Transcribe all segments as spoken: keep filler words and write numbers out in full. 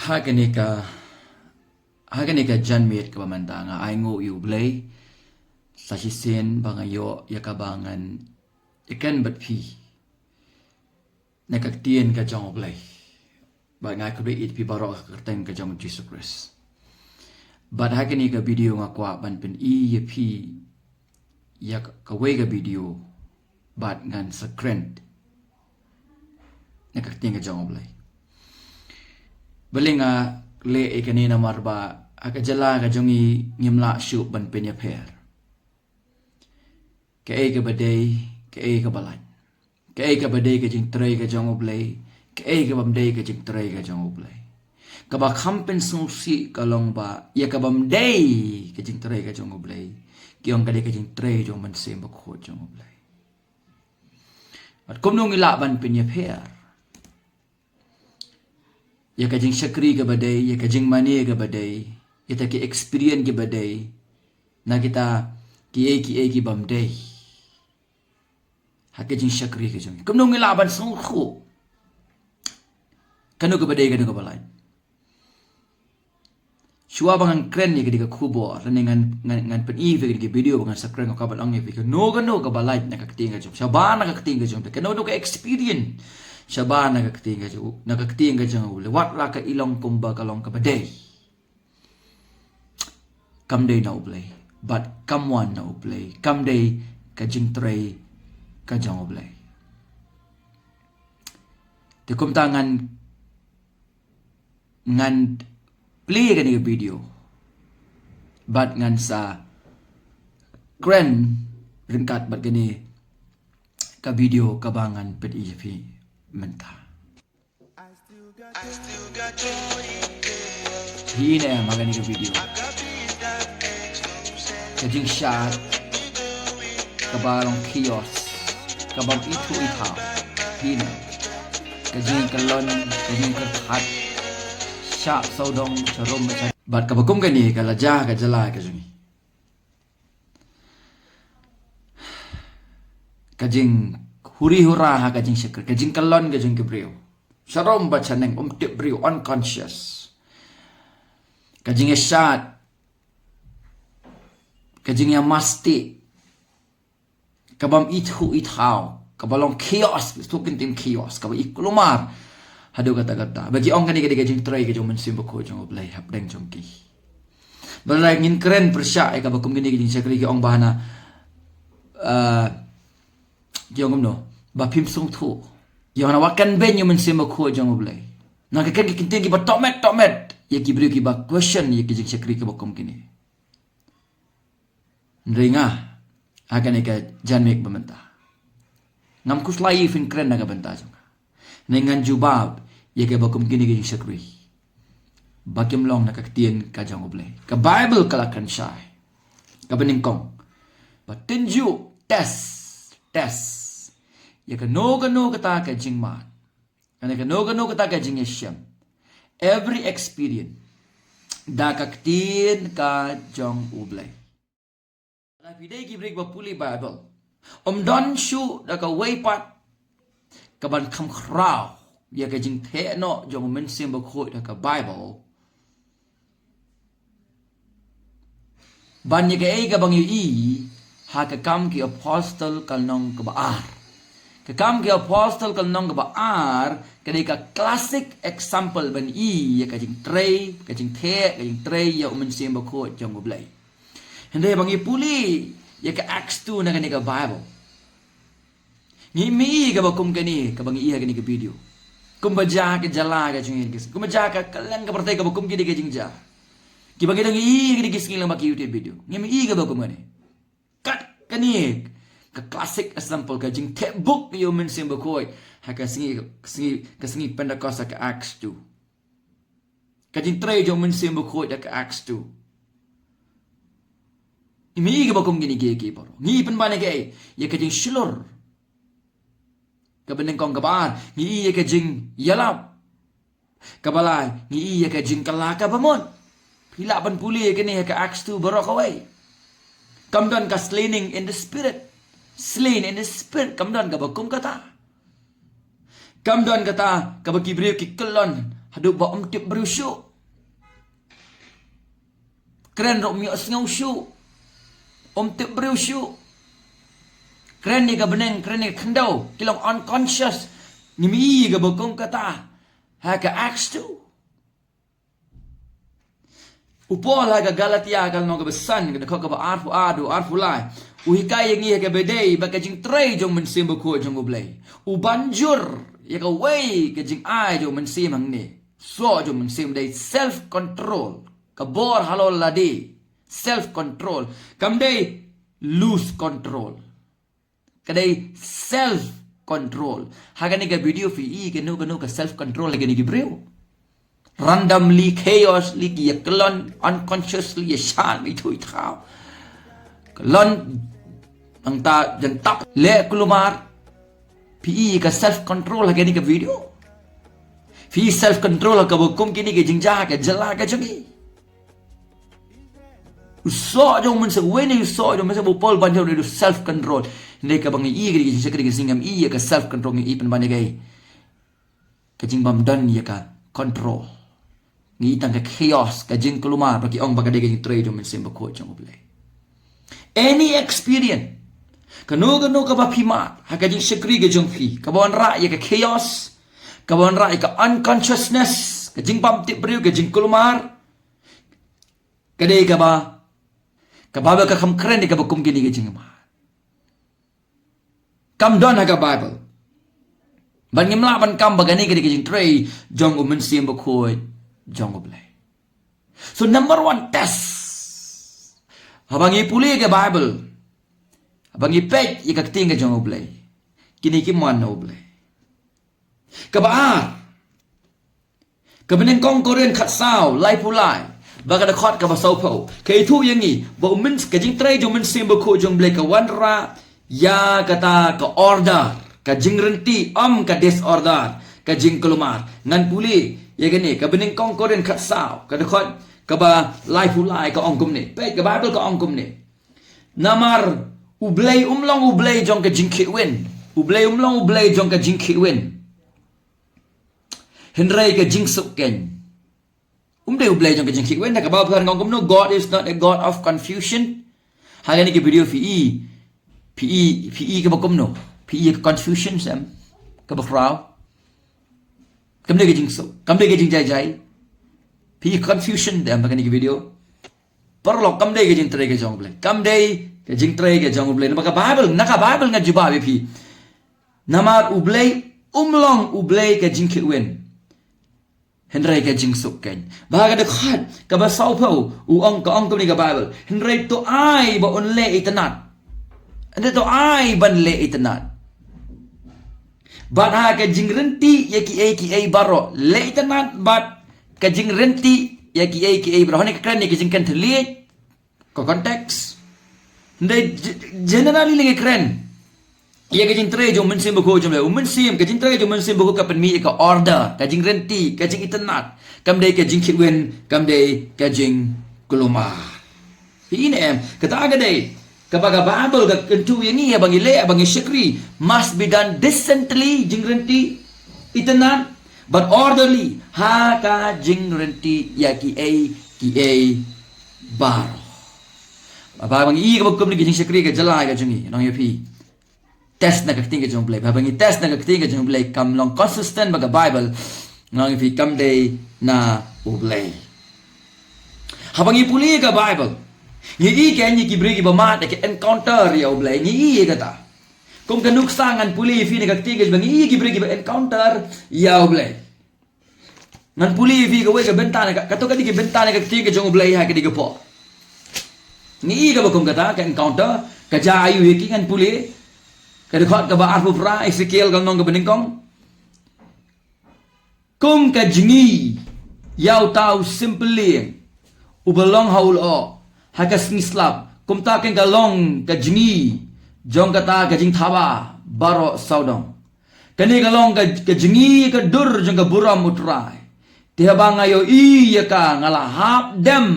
Ha kane ka, ha kane ka janmiet kaba mynta nga ainguh ïa U Blei sa shisien ba nga ïoh ïa kaba ngan ïakren bad phi na ka ktien ka jong U Blei. Bad nga ai khublei ïa phi baroh ha ka kyrteng ka jong U Jisu Khrist. Bad ha kane ka video nga kwah ban pyni ïa phi ïa ka, kawei ka video bad ngan sa kren na ka ktien ka jong U Blei. Balei nga leh ïa kane? Namar ba ha ka jylla ka jong ngi ngim lah shuh ban pynïapher kaei kaba dei, kaei kaba lait, kaei kaba dei ka jingtrei ka jong U Blei, kaei kaba ym dei ka jingtrei ka jong U Blei. Kaba kham pynsngewsih ka long ba ïa kaba ym dei ka jingtrei ka jong U Blei ki ong ka dei ka jingtrei jong U Mynsiem Bakhuid jong U Blei. Bad kumno ngi lah ban pynïapher ïa ka jingshakri kaba dei, ïa ka jingmane kaba dei, ïa kita ki experience kiba dei na kita kiei kiei kiba ym dei ha ka jingshakri ka jong ngi? Kumno ngi lah ban sngewthuh kano kaba dei, kano kaba lait? Shuwa ba ngan kren ïa kane ka khubor, lane ngan, ngan, ngan pyni ïa phi kane ka video ba ngan sa kren, nga kwah ban ong ïa phi kano kano kaba lait na ka ktien ka jong, shabar na ka ktien ka jong, kano kano ka experience shabar na ka ktien ka jong, na ka ktien ka jong U Blei. Wat la ka i long kumba ka long kaba dei, kam dei na U Blei, bad kam wan na U Blei, kam dei ka jingtrei ka jong U Blei. Te kumta ngan, ngan plie kane ka video bad ngan sa kren ryngkat bad kane ka video kaba ngan pyni ïa phi mynta. Hi ne em ha kane ka video ka jingshad kaba long chaos, kaba ym ithuh ithaw. Hi ne em ka jingkyllon, ka jingkyrkhat, shah sawdong sharum bad kaba kum kane ka la jia ha ka jylla ka jong ngi. Ka jinghuri hura ha ka jingshakri, ka jingkyllon ka jong ki briew sharum bad shaneng, um tip briew, unconscious. Ka jingïashad, ka jingïamasti, kaba ym ithuh ithaw, kaba long chaos, suk kin tim chaos, kaba i kulmar haduh katta katta. Ba ki ong kane ka dei ka jingtrei ka jong U Mynsiem Bakhuid jong U Blei hapdeng jong ki. Balei ngin kren pyrshah ïa kaba kum kine ki jingshakri, ki ong ba hana, eh, ki ong kumno, ba phim sngewthuh. Ïa hana wat kren beiñ ïa U Mynsiem Bakhuid jong U Blei. Na ka kren ki ktien kiba tohmet tohmet ïa ki briew kiba question ïa ki jingshakri kaba kum kine. Hynrei nga ha kane ka janmiet ba mynta ngam khuslai ïa phin kren na ka bynta jong nga. Hynrei ngan jubab ïa kaba kum kine ki jingshakri ba kim long na ka ktien ka jong U Blei. Ka Baibl ka la kren shai, kaba nyngkong, ba tynjuh, test, test ïa kano kano kata ka jingmad, kane kano kano kata ka jingïashem, every experience, da ka ktien ka jong U Blei. Lada phi dei ki briew ba pule Baibl, ym don shuh da kawei pat kaban kham khraw ïa ka jingtheh noh jong U Mynsiem Bakhuid ha ka Baibl ban ïa kaei kaba ngi ïohi ha ka Kam ki Apostol ka lynnong kaba ar. Ka Kam ki Apostol ka lynnong kaba ar ka dei ka classic example ban ïohi ïa ka jingtrei, ka jingtheh, ka jingtrei ïa U Mynsiem Bakhuid jong U Blei. Hynrei ba ngi pule ïa ka Acts two na kane ka Baibl, ngim ïohi kaba kum kane kaba ngi ïohi ha kane ka video. Kumba jia ha ka jylla ka jong ngi, kumba jia ha ka kylleng ka pyrthei kaba kum kine ki jingjia kiba ngi dang ïohi ha kine ki sngi lyngba ki YouTube video, ngim ïohi kaba kum kane. Kat kane ka classic example ka jingtheh buk ïa U Mynsiem Bakhuid ha ka sngi, ka sngi, ka sngi Pentecost ha ka Acts two. Ka jingtrei jong U Mynsiem Bakhuid ha ka Acts two. Ngim ïohi kaba kum kine kiei kiei baroh. Ngi pynban ïa kaei? Ïa ka jingshlur. Kaba nyngkong. Kaba ar, ngi ïohi ïa ka jingïalap. Kaba lai, ngi ïohi ïa ka jingkylla kaba mut. Phi lah ban pule ïa kane ha ka Acts two baroh kawei. Kam don ka slaying in the spirit. Slain in the spirit, kam don kaba kum kata. Kam don kata kaba ki briew ki kyllon Haduh ba um tip briew shuh. Kren ruh um ïohsngew shuh. Um tip briew shuh. Kren ïa ka bneng, kren ïa ka khyndew. Ki long unconscious. Ngim i ïa kaba kum kata ha ka Acts two. U Paul ha ka Galatia ka lynnong kaba san, ka dkhot kaba arphew ar haduh arphew lai, u hikai ïa ngi ha kaba ïadei bad ka jingtrei jong u Mynsiem Bakhuid jong U Blei. U ban jur ïa kawei ka jingai jong u Mynsiem hangne. Soh jong u Mynsiem dei self control. Ka bor halor lade. Self control. Kam dei lose control. Ka dei self control. Ha kane ka video phi i kano kano ka self control ha kine ki briew. Randomly, chaosly ki ïa kyllon, unconsciously ïa shan ithuh ithaw. Kyllon nangta jan tap leh kulmar. Phi i ka self control ha kane ka video. Phi i self control ha kaba kum kine ki jingjia ka jylla ka jong i. U soh jong u Mynsiem, uwei na u soh jong u Mynsiem ba u Paul ban jur u self control. Hynrei kaba ngi i ka jingshakri ka jingim, i ïa ka self control, ngi i pynban ïa ka, ka jingbym don ïa ka control. Ngi i tang ka chaos, ka jingkulmar, ba ki ong ba ka dei ka jingtrei jong u Mynsiem Bakhuid jong U Blei. Any experience, kano kano kaba phi mad ha ka jingshakri ka jong phi, kaba wanrah ïa ka chaos, kaba wanrah ïa ka unconsciousness, ka jingbym tip briew, ka jingkulmar, ka dei kaba, ka Baibl kam kren ïa kaba kum kine ki jingmad. Kam don ha ka Baibl. Bad ngim lah ban kam ba kane ka dei ka jingtrei jong u Mynsiem Bakhuid jong U Blei. So number one test. Haba ngi pule ka Baibl, haba ngi peit ïa ka ktien ka jong U Blei, kine ki mon na U Blei. Kaba ar, ka banyngkong Korinth khatsaw, laiphew lai, bad ka dkhot kaba sawphew, ka ïathuh ïa ngi ba u Myns-, ka jingtrei jong u Mynsiem Bakhuid jong U Blei ka wanrah ïa kata ka order, ka jingryntih, ym ka disorder, ka jingkulmar. Ngan pule ïa kane, ka banyngkong Korinth khatsaw, ka dkhot kaba laiphew lai, ka ong kumne. Peit, ka Baibl ka ong kumne. Namar U Blei um long U Blei jong ka jingkhih win. U Blei um long U Blei jong ka jingkhih win, hynrei ka jingsuk keiñ. Um dei U Blei jong ka jingkhih win, da kaba phan ngong kumno, God is not a God of confusion. Ha kane ka video phi i, phi i, phi i kaba kumno, phi i ka confusion sem, kaba khraw. Kam dei ka jingsuk, kam dei ka jingjai jai. Phi i confusion dem ha kane ka video. Paralok, kam dei ka jingtrei ka jong U Blei. Kam dei ka jingtrei ka jong U Blei. Namar ka Baibl, na ka Baibl nga jubab ïa phi. Namar U Blei um long U Blei ka jingkhih win, hynrei ka jingsuk keiñ. Bad ha ka dkhot kaba sawphew, u ong, ka ong kumne ka Baibl. Hynrei to ai ba un leh itynnad. Hynrei to ai ban leh itynnad. Bad ha ka jingryntih ïa kiei kiei baroh. Leh itynnad bad ka jingryntih ïa kiei kiei baroh. Hangne ka kren ïa ka jingkren thylliej, ka context. Hynrei ge-, generally lei ngi kren ïa ka jingtrei jong u Mynsiem Bakhuid jong U Blei. U Mynsiem, ka jingtrei jong u Mynsiem Bakhuid ka pynmih ïa ka order, ka jingryntih, ka jingitynnad. Kam dei ka jingkhih win, kam dei ka jingkulmar. Phi i ne em, kata ka dei kaba ka Baibl ka kyntu ïa ngi, haba ngi leh, haba ngi shakri, must be done decently, jingryntih, itynnad, but orderly, ha ka jingryntih ïa kiei kiei baroh. Haba ngi i kaba kum kine ki jingshakri ka jylla ka jong ngi, ngan ong ïa phi, test na ka ktien ka jong U Blei. Haba ngi test na ka ktien ka jong U Blei, kam long consistent bad ka Baibl, ngan ong ïa phi, kam dei na U Blei. Haba ngi pule ka Baibl, ngi i keiñ ïa ki briew kiba mad ïa ka encounter ïa U Blei, ngi i ïa kata. Kum ka nuksa ngan pule ïa phi na ka ktien ka jong U Blei, ngi i ïa ki briew kiba encounter ïa U Blei. Ngan pule ïa phi kawei ka bynta na ka, kato ka dei ka bynta na ka ktien ka jong U Blei ha kane ka por. Ngi i kaba kum kata ka encounter, ka jia aiu ïa ki, ngan pule. Ka dkhot kaba arphew phra, Esekiel ka lynnong kaba nyngkong. Kum ka jngi ïa uta u sympylieng uba long ha u lyoh ha ka sngi slap, kumta keiñ ka long ka jngi jong kata ka jingthaba baroh sawdong. Kane ka long ka, ka jngi ka dur jong ka burom U Trai. Te haba nga ïohi ïa ka, nga la hap dem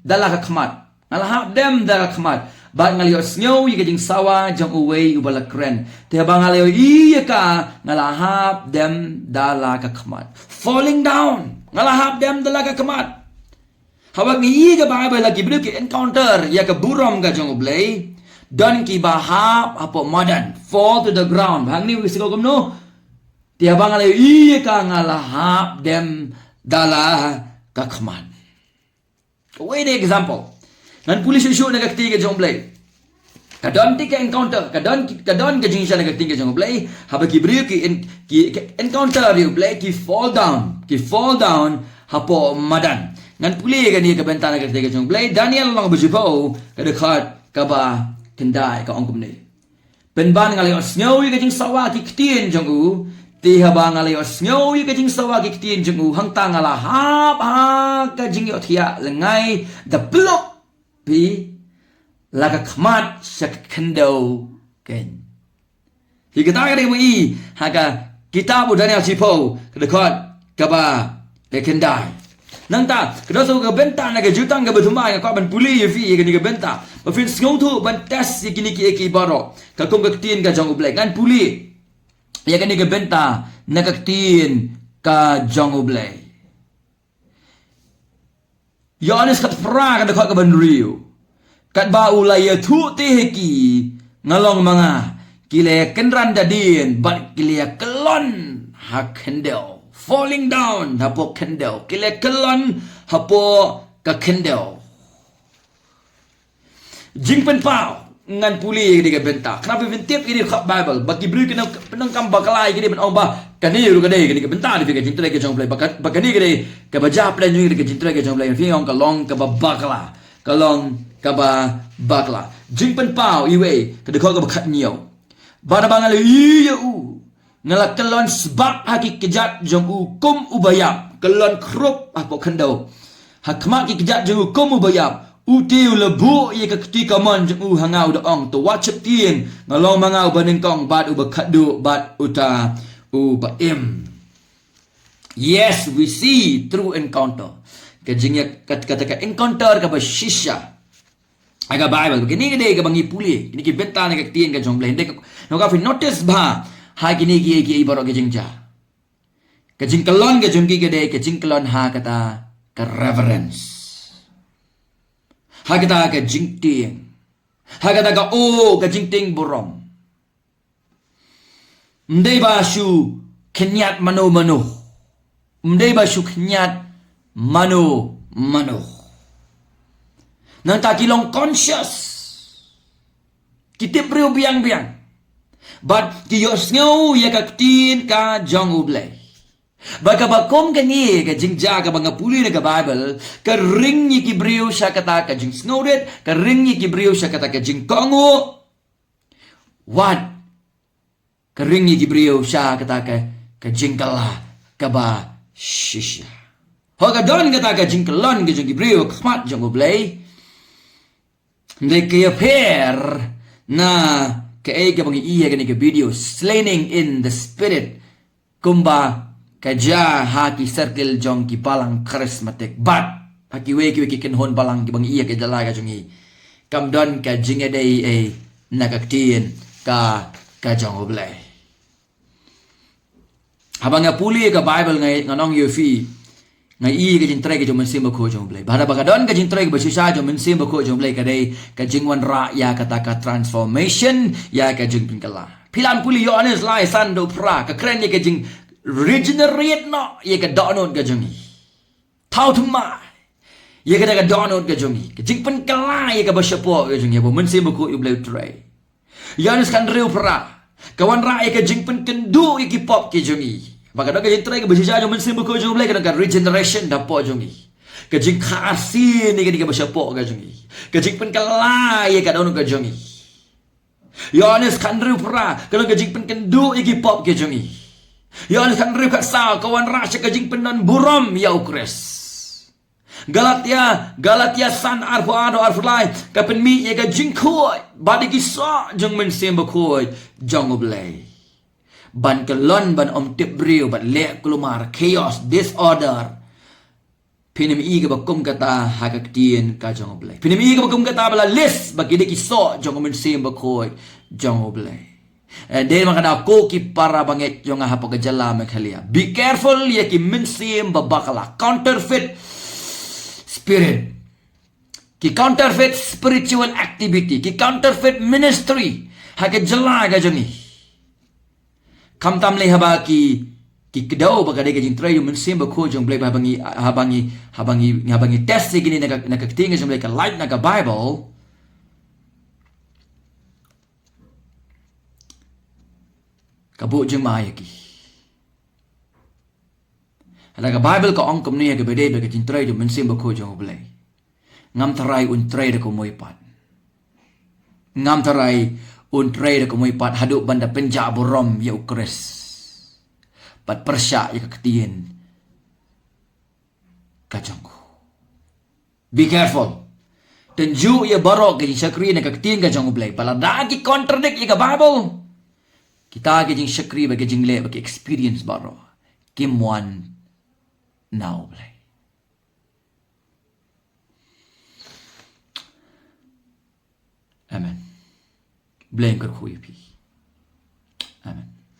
da la ka khmat. Nga la hap dem da la ka khmat. Bad nga la ïohsngew ïa ka jingsawa jong uwei uba la kren. Te haba nga la ïohi ïa ka, nga la hap dem da la ka khmat. Falling down. Nga la hap dem da la ka khmat. Haba ngi ïohi ka Bible la ki briew ki encounter ïa ka burom ka jong U Blei. Don kiba hap hapoh madan. Fall to the ground. Hangne u sngew kumno. Te haba nga la ïohi ïa ka, nga la hap dem da la ka khmat. Kawei na example. Ngan pule shuh shuh na ka kti ka jong U Blei. Ka don te ka encounter, ka don, ka don ka jingshisha na ka kti ka jong U Blei. Haba ki briew ki en-, ki, ki encounter ïa U Blei, ki fall down, ki fall down hapoh madan. Ngan pule kane ka bynta na ka kti ka jong U Blei. Daniel lynnong ba shiphew, ka dkhot kaba khyndai, ka ong kumne. Pynban nga la ïohsngew ïa ka jingsawa ki ktien jong u. Te haba nga la ïohsngew ïa ka jingsawa ki ktien jong u, hangta nga la hap ha ka jingïohthiah lyngngai da pynlong phi la ka khmat sha ka khyndew kein. Hi kata ka dei ba i ha ka kitab u Daniel shiphew, ka dkhot kaba khyndai. Nangta, ka don sa ka bynta na ka jutang kaba thymmai, nga kwah ban pule ïa phi ïa kane ka bynta. Ba phin sngewthuh ban test ïa kine ki, ïa ki baroh. Ka kum ka ktien ka jong U Blei. Ngan pule ïa kane ka bynta na ka ktien ka jong U Blei. Ïoannis khatphra ka dkhot kaba hynriew. Katba u la ïathuh te ha ki, nga long ma nga, ki la ïakynran da dien bad ki la ïakyllon ha khyndew. Falling down hapoh khyndew. Ki la ïakyllon hapoh ka khyndew. Jingpynpaw, ngan pule ïa kane ka bynta. Khnang ba phin tip ïa kane ka Bible. Ba ki briew ki nang, nangkam bakla ïa kane, ban ong ba kane ruh ka dei kane ka bynta na phi ka jingtrei ka jong U Blei. Ba ka, ba kane ka dei kaba jia plan jong ngi ka jingtrei ka jong U Blei. Phi ong ka long kaba bakla. Ka long kaba bakla. Jingpynpaw iwei, ka dkhot kaba khathynñiew. Bad haba nga la ïohi ïa u, nga la kyllon sbak ha ki kjat jong u kum uba ïap, kyllon khrup hapoh khyndew. Ha khmat ki kjat jong u kum uba ïap, u te u la buh ïa ka kti kamon jong u ha nga, u da ong, to wat sheptieng, nga long ma nga uba nyngkong bad uba khatduh bad uta uba im. Yes, we see through encounter. Ka jingïa, kat-, kata ka encounter kaba shisha. Ha ka Bible, kine ki dei kaba ngi pule, kine ki bynta na ka ktien ka jong U Blei. Dei ka, nangta phi notice ba ha kine ki, ki baroh ki jingjia. Ka jingkyllon ka jong ki ka dei ka jingkyllon ha kata ka reverence. Ha kata ka jingtieng. Ha kata ka, oh, ka jingtieng burom. Ym dei ba shu khynñiat mano mano. Ym dei ba shu khynñiat mano mano. Nangta ki long conscious. Ki tip briew biang biang. Bad ki ïohsngew ïa ka ktien ka jong U Blei. Bad kaba kum kane ka jingjia kaba nga pule na ka Bible, ka ring ïa ki briew sha kata ka jingsngewrit, ka ring ïa ki briew sha kata ka jingkohnguh. Wat ka ring ïa ki briew sha kata ka, ka jingkylla kaba shisha. Ho ka don kata ka jingkyllon ka jong ki briew ha khmat jong U Blei. Hynrei ka ïapher na kaei kaba ngi ïohi ha kane ka video, slaying in the spirit. Kumba ka jia ha ki circle jong ki balang charismatic. Bad ha kiwei kiwei ki kynhun balang kiba ngi ïohi ha ka jylla ka jong ngi, kam don ka jingïadei ei na ka ktien ka, ka jong U Blei. Haba nga pule ka Bible nga, ngan ong ïa phi, nga ïohi ka jingtrei ka jong U Mynsiem Bakhuid jong U Blei. Bad haba ka don ka jingtrei kaba shisha jong U Mynsiem Bakhuid jong U Blei, ka dei ka jingwanrah ïa kata ka transformation, ïa ka jingpynkylla. Phi lah ban pule Ïoannis lai san dkhot phra, ka kren ïa ka jing regenerate noh ïa ka dohnud ka jong ngi. Thaw thymmai ïa kata ka dohnud ka jong ngi, ka jingpynkylla ïa kaba shapoh ka jong ngi, ba U Mynsiem Bakhuid U Blei u trei. Ïoannis khathynriew phra, ka wanrah ïa ka jingpynkynduh ïa ki pop ki jong ngi. Ba ka don ka jingtrei kaba shisha jong U Mynsiem Bakhuid jong U Blei, ka don ka regeneration hapoh jong ngi. Ka jingkha arsien ïa kane kaba shapoh ka jong ngi. Ka jingpynkylla ïa ka dohnud ka jong ngi. Ïoannis khathynriew phra, ka don ka jingpynkynduh ïa ki pop ki jong ngi. Ïoannis khathynriew khatsaw, ka wanrah sha ka jingpyndonburom ïa U Khrist. Galatia, Galatia san arphew ar, arphew lai, ka pynmih ïa ka jingkhuid bad ïa ki soh jong U Mynsiem Bakhuid jong U Blei. Ban kyllon ban ym tip briew bad leh kulmar, chaos, disorder. Phin ym i kaba kum kata ha ka ktien ka jong U Blei. Phin ym i kaba kum kata ba la list ba ki dei ki soh jong U Mynsiem Bakhuid jong U Blei. Eh, dei ma ka daw ko ki para bangeit jong nga hapoh ka jylla Meghalaya. Be careful ïa ki mynsiem ba bakla, counterfeit spirit. Ki counterfeit spiritual activity, ki counterfeit ministry ha ka jylla ka jong ngi. Khamtam lei haba ki, ki kdew ba ka dei ka jingtrei U Mynsiem Bakhuid jong U Blei, ba haba ngi, haba ngi, haba ngi, haba ngi test ïa kine na ka, na ka ktien ka jong U Blei, ka light na ka Bible. Ka buh jingma ïa ki. Haba ka Bible ka ong kumne ïa kaba dei ba ka jingtrei U Mynsiem Bakhuid jong U Blei. Ngam tharai un trei da kumwei pat. Ngam tharai un trei da kumwei pat haduh ban da pynjah burom ïa U Khrist. Bad pyrshah ïa ka ktien ka jong u. Be careful. Tynjuh ïa baroh ki jingshakri na ka ktien ka jong U Blei. Ba lada ki contradict ïa ka Bible, kita ki jingshakri bad ki jingleh bad ki experience baroh kim wan na U Blei. Amen. Blei un kyrkhu ïa phi. Amen.